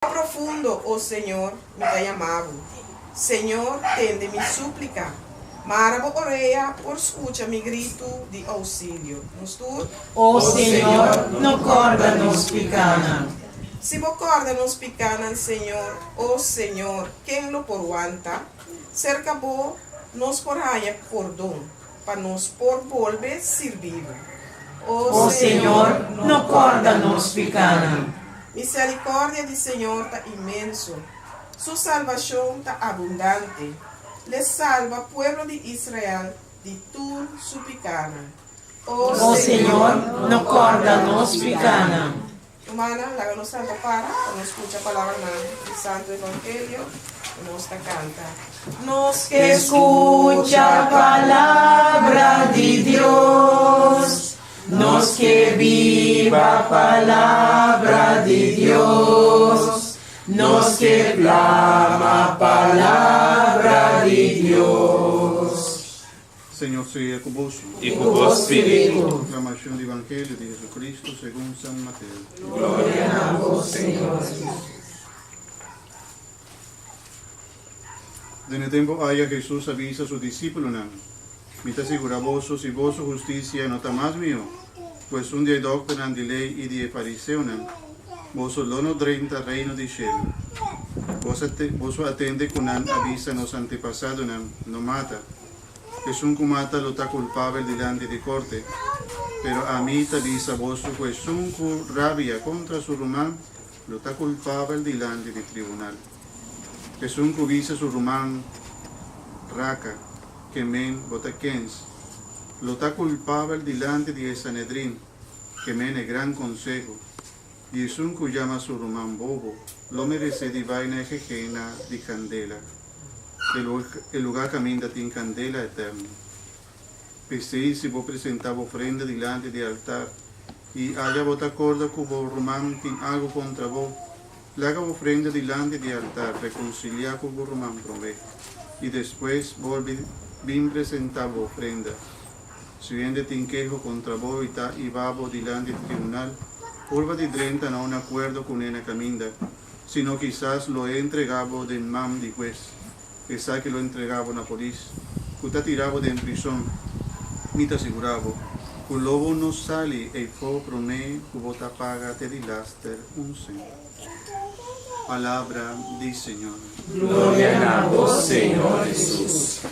Profundo, o Señor, mi ta yama bo. Señor, tende mi súplika. Mara bo orea por skucha mi gritu di ousilio. Nos tur. O Señor, no kòrda nos pikánan. Si bo kòrda nos pikánan, Señor, o Señor, ken lo por wanta? Serka bo nos por haña pordon, pa nos por bolbe sirbi bo. O Señor, no kòrda nos pikánan. Miserikòrdia di Señor ta inmenso, Su salbashon ta abundante. L'e salba pueblo di Israel di tur su pikánan. O O Señor, no kòrda nos pikánan. Rumannan, laga nos santa para pa nos skucha palabranan di Santu Evangelio ku nos ta kanta. Nos ke skucha palabra di Dios, nos ke biba palabra di Dios, nos ke plama palabra di Dios. Señor sea ku boso. I ku bo spiritu. Proklamacion di Evangelio di Jesucristo segun San Mateo. Gloria na bo, Señor Jesus. Den e tempu aya Jesus a bisa su disípulonan, Mi ta sigurá boso, si boso hustisia no ta mas mihó ku esun di e dòkternan di lei i di e fariseonan, boso lo no drenta Reino di shelu. Boso a tende ku nan a bisa nos antepasadonan, No mata. Esun ku mata lo ta kulpabel dilanti di korte. Pero ami ta bisa boso ku esun ku rabia kontra su ruman lo ta kulpabel dilanti di tribunal. Esun ku bisa su ruman, Raka, ke men bo ta kens, lo ta kulpabel dilanti di e Sanedrin, ke men e gran konseho. I esun ku yama su ruman bobo lo meresé di bai na e gehena di kandela, e lugá kaminda tin kandela eterno. P'esei, si bo presentá bo ofrenda dilanti di e altar i aya bo ta korda ku bo ruman tin algu kontra bo, laga bo ofrenda dilanti di e altar, rekonsiliá ku bo ruman promé, i despues bolbe bin presentá bo ofrenda. Si hende tin keho kontra bo i ta hiba bo dilanti di tribunal, purba di drenta na un akuerdo kuné na kaminda, sino kisas lo e entregá bo den man di hues. Esaki lo entregá bo na polis, ku ta tira bo den prison. Mi ta sigurá bo ku lo bo no sali eifó promé ku bo ta paga te di laster un sent. Palabra di Señor. Gloria na bo, Señor Jesus.